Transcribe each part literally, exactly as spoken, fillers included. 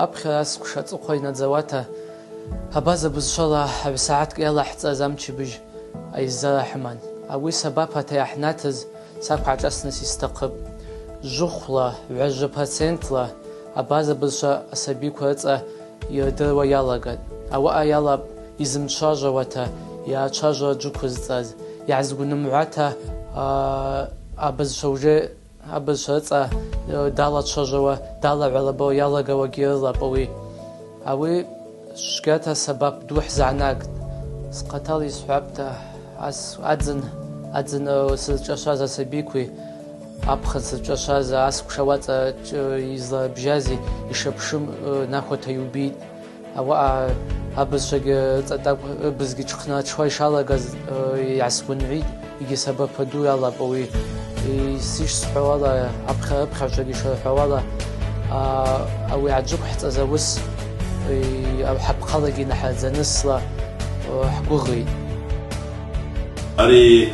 Апхьара асквш ацӏыхъва йнадзауата, абаза бызшвала агӏвсагӏаткӏ йалахӏцӏаз амчыбыжь айззара хӏыман. Ауи сабапата йгӏахӏнатыз сакв гӏашӏасныс йстахъыпӏ. Жвыхвла, гӏважва процентла абаза бызшва асабиква рыцӏа йырдыруа йалагатӏ. Ауаъа йалапӏ йзымчважвауата йъачважвара джвыквызцӏаз, йгӏазгвнымгӏвуата, а, абызшва уже Абызшва рыцӏа, э, далачважвауа, далагӏвалабауа йалагауагьи рылапӏ ауи. Ауи чвгьата сабап ду хӏзанагтӏ. Схъатала йсхӏвапӏта, ас адзын, адзын, э, сызчӏашваз асабикви, апхын сызчӏашваз асквш ауацӏа, э, йызларыбжьази йшапшым, э, нахвата йубитӏ. Ауаъа абызшвагьи рыцӏа тӏакӏв рыбызгьи тшхъначуа йшалагаз, э, йгӏасгвынгӏвитӏ, йгьи сабапа ду йалапӏ ауи. Йшысхӏвауала, апхьа-, апхьагӏвчвагьи йшырхӏвауала, а, ауи йгӏаджвыквхӏцӏаз ауыс, э, хӏапхъалагьи йнахӏырдзанысла, э, хӏгвыгъитӏ. Ари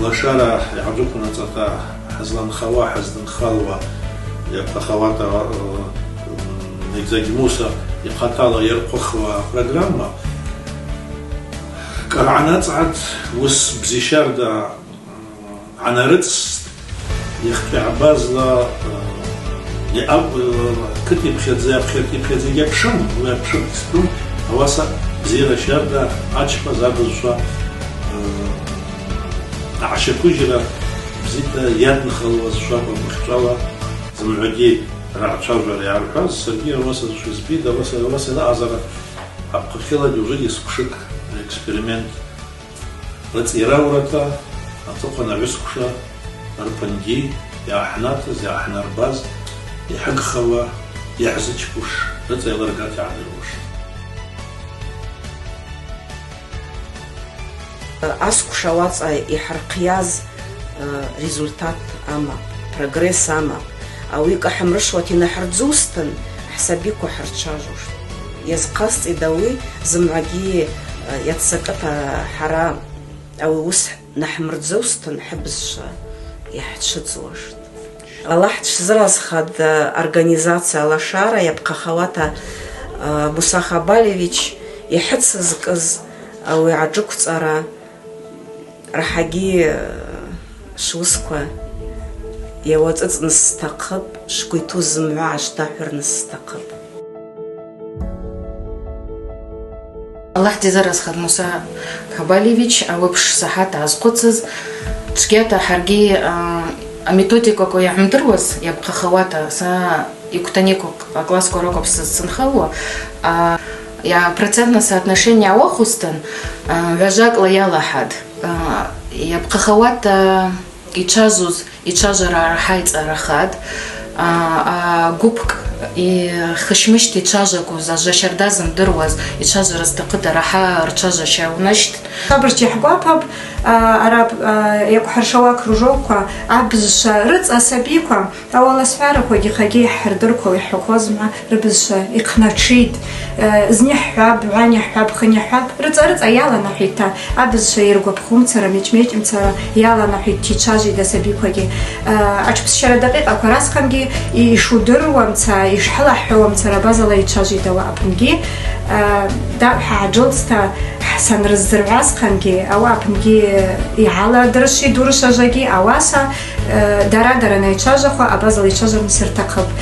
лашара йгӏаджвыквын ацӏата хӏызланхауа, хӏыздынхалуа, йапхъахауата, э, м, Мегзаги Муса йхъатала йархъвыхуа программа кӏаргӏанацӏгӏатӏ, уыс бзи щарда, м, гӏанарыцӏстӏ, йахпа йгӏабазла, э, йаъаб-, э, кыт йпхьадза, йпхьад-, йпхьадза йгьапшым, уи апшым йсхъум, ауаса бзира щарда ачпаз абызшва, э, агӏащаквыжьра бзита йадынхалуаз шваб амахьчӏвала зымгӏвагьи ргӏачважвара йгӏархӏваз, саргьи ауаса швызбитӏ, ауаса, ауаса йаъазара апхъахьылагьи ужвыгьи сквшыкӏ эксперимент рыцӏа йраурата, ацӏыхъван агӏвысквша рпынгьи йгӏахӏнатыз, йгӏахӏнарбаз, йхӏыгхауа, йгьзычпуш, рыцӏа йалыргата йгӏадыргуш. Асквш ауацӏа йхӏырхъйаз, э, результат амапӏ, прогресс амапӏ. Ауи кӏахӏымрышвата йнахӏырдзузтын, хӏсабиква хӏырчважвуштӏ. Йазхъасцӏитӏ ауи, зымгӏвагьи, э, йаццакӏыта хӏара ауи уыс нахӏмырдзузтын, хӏыбызшва йхӏчвыдзуаштӏ. Алахь дшзыразхъад, организация Лашара йапхъахауата, а, Муса Хабалевич йхӏыцызкӏыз ауи аджыквцӏара рахӏагьи, а, швуысква йауацӏыцӏныс стахъыпӏ, швгвиту зымгӏва гӏашдахӏвырныс стахъыпӏ. Алахь дизыразхъад Муса Хабалевич, ауи апш сахӏат азхъвыцыз, чвгьата хӏаргьи, а, аметодикаква йгӏамдыруаз йапхъахауата, са йквтаныкъву аклассква ракӏвпӏ сызцынхалуа, а, йа процентное соотношение ауахвузтын, а, гӏважвакӏла йалахӏад, а, йапхъахауата йчважвуз йчважвара рахӏа йцӏарахатӏ. А, а, гвыпкӏ, и, хыщмыщт йчважваквуз, ажва щарда зымдыруаз йчважвара зтахъыта рахӏа рчважваща унащт. Швабыжта йхӏгвапапӏ, а, арапӏ, а, йакӏвхӏыршауа кружокква, абызшва рыцӏа асабиква, ауала схӏвараквагьи хъагьи йхӏырдыркву йхӏваквазма, рыбызшва йхъначитӏ, э, зни хӏвапӏ, гӏвани хӏвапӏ, хыни хӏвапӏ, рыцӏа-рыцӏа йаланахӏвитӏта, абызшва йыргвапхумцара, мечӏ-мечӏымцара йаланахӏвитӏта йчважвитӏ асабиквагьи. Э, ачпсщара дакъикъаква расхъангьи, йшудыруамца, йшхӏылахӏхӏвауамцара абазала йчважвитӏ ауаъа апынгьи. Э, дакӏ хӏагьджьылцӏта, санрыздзыргӏвуазхъангьи, ауаъа апынгьи йгӏаладыршвитӏ урышв ажвагьи, ауаса, э, дара-дара анайчважвахуа, абазала йчважварныс ртахъыпӏ.